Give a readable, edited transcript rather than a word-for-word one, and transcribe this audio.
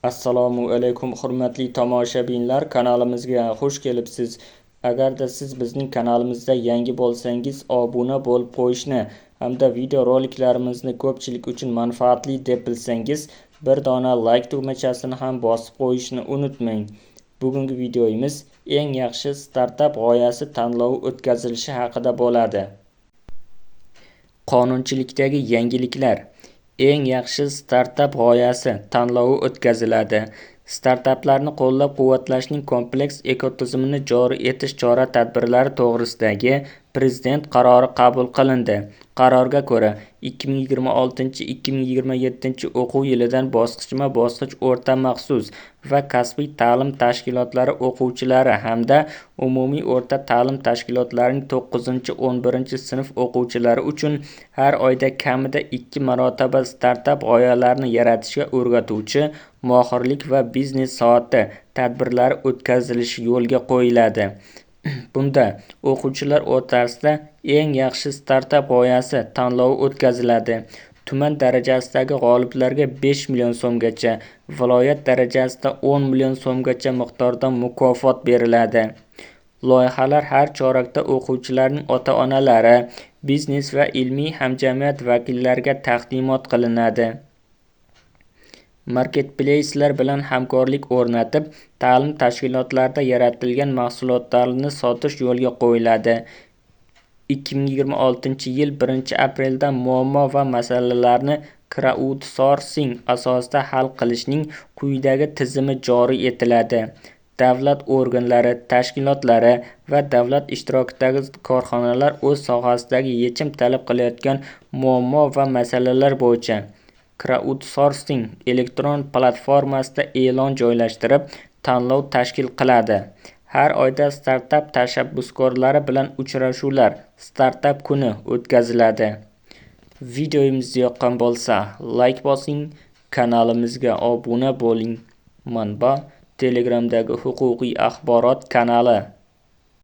Assalomu alaykum, hurmatli tomoshabinlar, kanalimizga xush kelibsiz. Agarda siz bizning kanalimizda yangi bo'lsangiz, obuna bo'lib qo'yishni hamda video roliklarimizni ko'pchilik uchun manfaatli deb bilsangiz, bir dona like tugmachasini ham bosib qo'yishni unutmang. Bugungi videomiz eng yaxshi startap g'oyasi tanlovi o'tkazilishi haqida bo'ladi. Qonunchilikdagi yangiliklar. Eng yaxshi startap g'oyasi tanlovi o'tkaziladi. Startaplarni qo'llab-quvvatlashning kompleks ekotizimini joriy etish chora-tadbirlari to'g'risidagi Prezident qarori qabul qilindi. Qarorga ko'ra, 2026-2027 o'quv yilidan bosqichma-bosqich o'rta maxsus va kasbiy ta'lim tashkilotlari o'quvchilari hamda umumiy o'rta ta'lim tashkilotlarining 9-11 sinf o'quvchilari uchun har oyda kamida 2 marotaba startap g'oyalarni yaratishga o'rgatuvchi "Mohirlik va biznes soati" tadbirlari o'tkazilishi yo'lga qo'yiladi. Bunda o'quvchilar o'rtasida eng yaxshi startap g'oyasi tanlovi o'tkaziladi. Tuman darajasidagi g'oliblarga 5 million so'mgacha, viloyat darajasida 10 million so'mgacha miqdorda mukofot beriladi. Loyihalar har chorakda o'quvchilarning ota-onalari, biznes va ilmiy hamjamiyat vakillariga taqdimot qilinadi. Marketplace'lar bilan hamkorlik o'rnatib, ta'lim tashkilotlarida yaratilgan mahsulotlarni sotish yo'lga qo'yiladi. 2026-yil 1-apreldan muammo va masalalarni kraudsorsing asosida hal qilishning quyidagi tizimi joriy etiladi. Davlat organlari, tashkilotlari va davlat ishtirokidagi korxonalar o'z sohasidagi yechim talab qilayotgan muammo va masalalar bo'yicha kraudsorsing elektron platformasida e'lon joylashtirib, tanlov tashkil qiladi. Har oyda startap tashabbuskorlari bilan uchrashuvlar, startap kuni o'tkaziladi. Videomiz yoqqan bo'lsa, like bosing, kanalimizga obuna bo'ling. Manba: Telegramdagi huquqiy axborot kanali.